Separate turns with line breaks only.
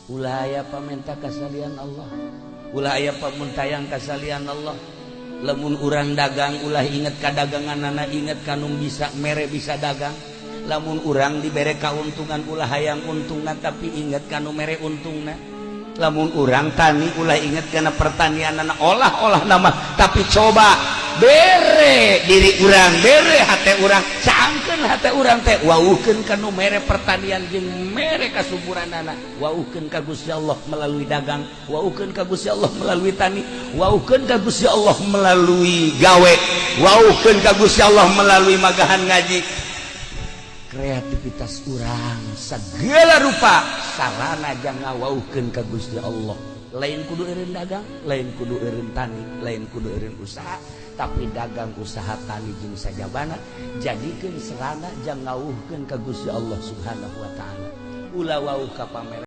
Ulah aya pamenta kasalian Allah, ulah aya pamuntayang kasalian Allah. Lamun urang dagang, ulah inget ka daganganana, inget ka nu bisa mere bisa dagang. Lamun urang dibere kauntungan, ulah hayang untungna, tapi inget ka nu mere untungna. Lamun urang tani, ulah inget kana pertanianana, olah-olah nama, tapi coba bere diri urang, bere hate urang, caangkeun hate urang teh, wauhkeun ka nu mere pertanian jeung mere kasuburanana. Wauhkeun ka Gusti Allah melalui dagang, wauhkeun ka Gusti Allah melalui tani, wauhkeun ka Gusti Allah melalui gawe, wauhkeun ka Gusti Allah melalui magahan ngaji. Kreativitas urang segala rupa sarana jangan ngawauhkeun ka Gusti Allah. Lain kudu eureun dagang, lain kudu eureun tani, lain kudu eureun usaha, tapi dagang, usaha, tani jeung sajabana jadikeun sarana jang ngawuhkeun ka Gusti Allah Subhanahu wa Taala. Ulah wauh ka pamer.